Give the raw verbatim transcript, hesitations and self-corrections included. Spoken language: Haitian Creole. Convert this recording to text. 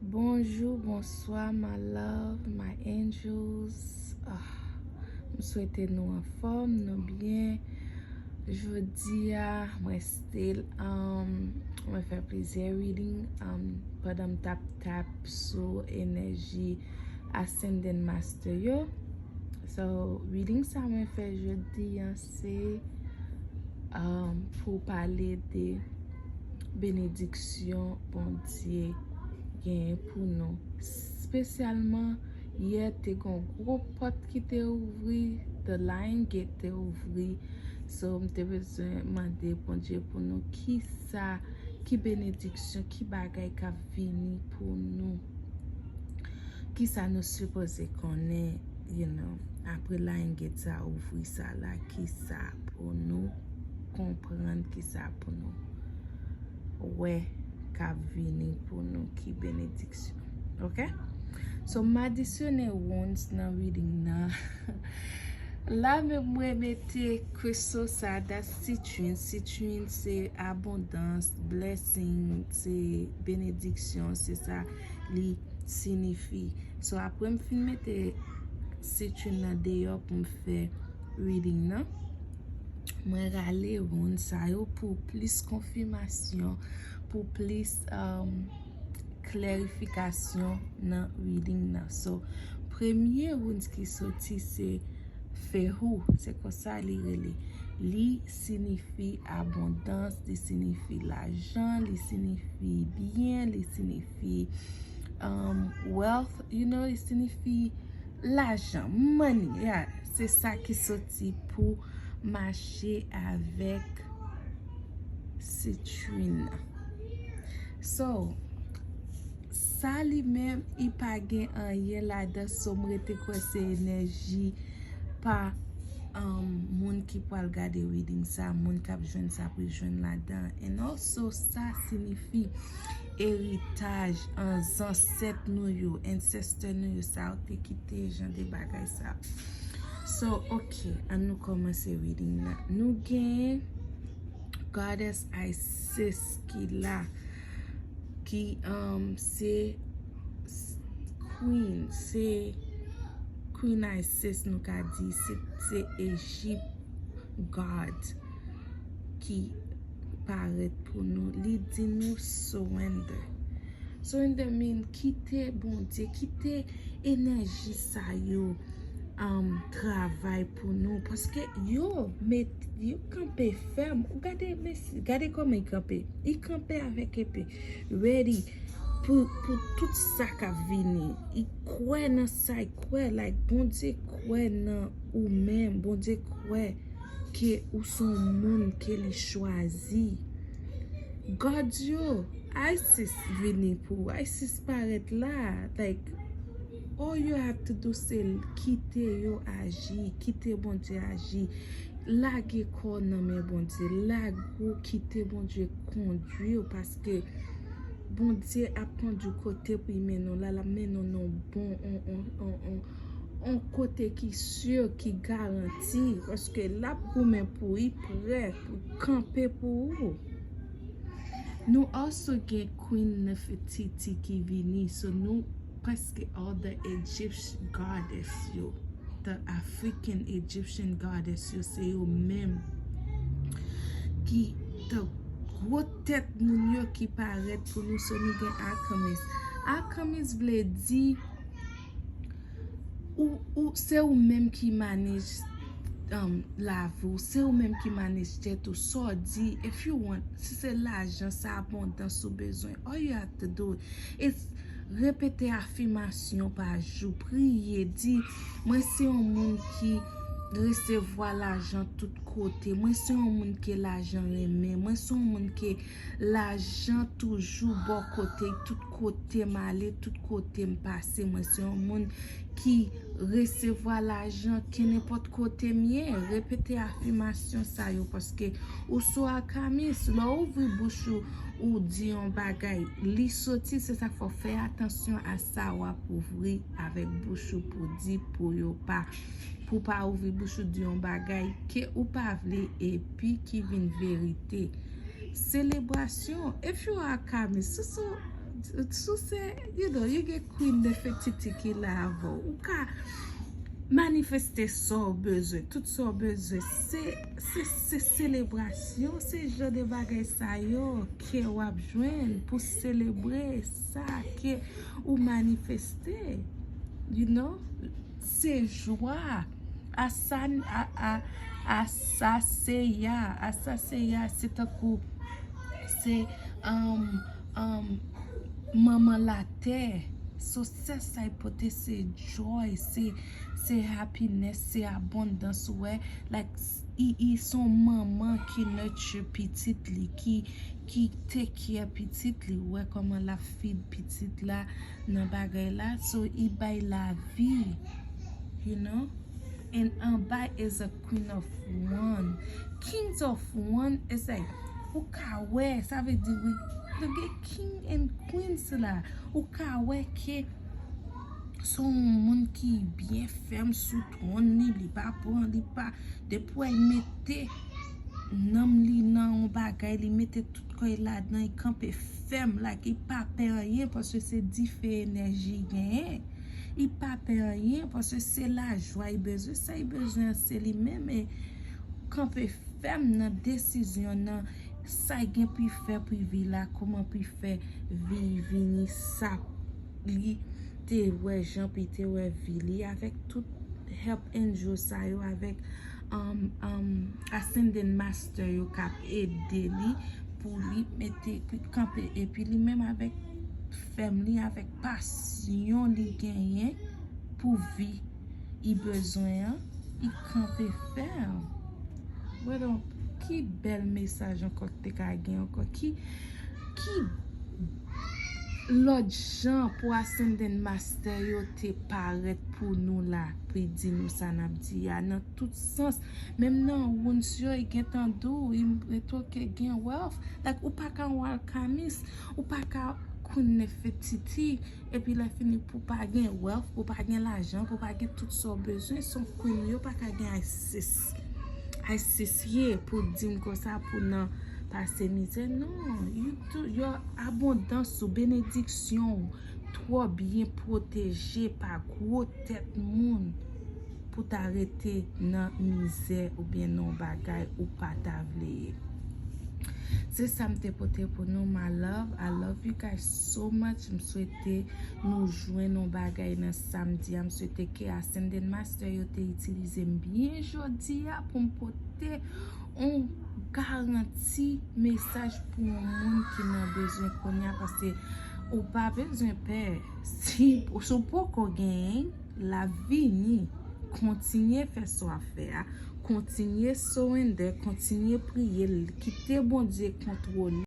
Bonjou, bonswa, my love, my angels. Ah, m swete nou anfòm, nou byen. Jodi a, mwen still, um, mwen fè plizyè reading, um, pandan m t ap tap sou enèji Ascended Master yo. So, reading sa mwen fè jodi a, se, um, pou pale de benediksyon Bondye genyen pou nou. Espesyalman, yè te gon gwo pòt ki te ouvri, the Lion Gate te ouvri. So, m te bezwen mande Bondye pou nou kisa, ki benediksyon, ki bagay k ap vini pou nou. Kisa nou sipoze konnen, you know, apre Lion Gate sa ouvri sa la, kisa pou nou konprann, kisa pou nou wè k ap vini pou nou, ki benediksyon. Ok? So, m adisyone runes nan reading nan. La menm mwen mete crystal sa, that's citrine. Citrine se abondans, blessing, se benediksyon, se sa li sinifi. So, apre m fin mete citrine nan deyò pou m fè reading nan, mwen rale runes sa yo pou plis konfimasyon, pou plis, um, klarifikasyon nan reading nan. So, premye runes ki soti se Fehu, se konsa li rele. Li sinifi abondans, li sinifi lajan, li sinifi byen, li sinifi, um, wealth, you know, li sinifi lajan, money, yeah. Se sa ki soti pou mache avèk citrine nan. So, sa li menm, li pa gen anyen ladan, so m rete kwè se enèji pa, um, moun ki pral gade reading sa, moun k ap jwenn sa pou jwenn ladan. And also, sa sinifi eritaj an zansèt nou yo, ancestor nou yo, sa yo te kite, jan de bagay sa. So, ok, ann nou kòmanse reading nan. Nou gen Goddess Isis ki la, ki, um, se s-, Queen, se Queen Isis nou ka di, se, se Egypt God ki parèt pou nou. Li di nou surrender. Surrender mean kite Bondye, kite enèji sa yo, um, travay pou nou. Paske yo met, yo kanpe fèm. Ou gade, mesi, gade kòman y kanpe. Y kanpe avèk epe. Ready pou, pou tout sa k ap vini. Y kwè nan sa, y kwè, like, Bondye kwè nan ou menm. Bondye kwè ke ou se yon moun ke li chwazi. God yo, Isis vini pou ou. Isis parèt la. Like, all you have to do se kite yo aji, kite Bondye aji. Lage kò w nan men Bondye. Lage w, kite Bondye kondwi w, paske Bondye ap kondwi w kote pou y mennen w la, l ap mennen w nan yon bon, on, on, on, on, on kote ki si, ki garanti, paske l ap goumen pou w, li prè pou kanpe pou ou. Nou also gen Queen Nefertiti ki vini, so nou prèske all the Egyptian goddess yo, the African Egyptian goddess yo, se yo menm ki the gwo tèt moun yo ki parèt pou nou, so nou gen alchemist. Alchemist vle di ou, ou, se ou menm ki manage, um, lavi w, se ou menm ki manage tèt ou, sa w di, if you want, si se lajan, se abondans ou bezwen, all you have to do is repete afimasyon pa jou, priye, di, mwen se yon moun ki resevwa lajan tout kote, mwen se yon moun ke lajan renmen, mwen se yon moun ke lajan toujou bò kote, tout kote m ale, tout kote m pase, mwen se yon moun ki resevwa lajan kenenpòt kote m ye. Repete afimasyon sa yo, paske ou se alkamis. Lè w ouvri bouch ou, ou di yon bagay, li soti, se sa k fè w fè atansyon a sa w ap ouvri avèk bouch ou pou di, pou yo pa, pou pa ouvri bouch ou di yon bagay ke ou pa vle epi ki vin verite. Selebrasyon, if you are alkamis, se, se Sou se, you know, you get Queen Nefertiti ki la avè w. Ou ka manifeste sa w bezwen, tout sa w bezwen. Se, se, se selebrasyon, se jan de bagay sa yo ke w ap jwenn pou selebre sa ke ou manifeste. You know? Se jwa. Asan, a, a, Asaseya, Asaseya, se tankou, se, um, um, manman latè. So, se sa y pote, se joy, se, se happiness, se abondance, ou wè. Like, i, i se yon manman ki nurture pitit li, ki, ki take care pitit li, ou wè kòman l ap feed pitit la nan bagay la. So, i bay lavi, you know. And anba is a queen of wand. Kings of wand is like, ou ka wè, sa vle di wi, nou gen king and queens la. Ou ka wè ke se yon moun ki byen fèm sou twòn li, li pa pran, li pa, depi w wè l mete nanm li nan yon bagay, li mete tout kò l ladan, li kanpe fèm, like, li pa pè anyen, paske se dife enèji li genyen. Li pa pè anyen, paske se lajwa li bezwen, sa li bezwen an se li menm, e kanpe fèm nan desizyon, nan sa l gen pou l fè pou l viv la, kòman pou l fè vi vini sa li te wè, jan pou l te wè vi li, avèk tout help angel sa yo, avèk, um, um, ascended master yo k ap ede li pou li mete, pou l kanpe, epi li menm avèk fèm li, avèk pasyon li genyen pou vi li bezwen an, li kanpe fèm. Wè donk, ki bèl mesaj ankò k te ka gen ankò? Ki, ki lòt jan pou ascended master yo te parèt pou nou la, pou l di nou sa n ap di a, nan tout sans, menm nan wounds yo, li gentan di w, li retoke gen wealth. Like, ou pa ka yon alkamis, ou pa ka Queen Nefertiti, epi lè fini pou pa gen wealth, pou pa gen lajan, pou pa gen tout sa w bezwen, se yon queen, yo pa ka gen Isis. Isis ye pou di m konsa, pou nan pase mizè. Non, you too, yo abondans ou, benediksyon ou, twò byen pwoteje pa gwo tèt moun pou ta rete nan mizè oubyen nan yon bagay ou pa ta vle ye. Se sa m te pote pou nou, my love. I love you guys so much. M swete nou jwenn yon bagay nan samdi a. M swete ke ascended master yo te itilize m byen jodi a pou m pote yon garanti mesaj pou yon moun ki nan bezwen kounye a, paske ou pa bezwen pè. Si, si w poko genyen, l ap vini. Kontinye fè sa w ap fè a. Kontinye surrender, kontinye priye, kite Bondye kontwole.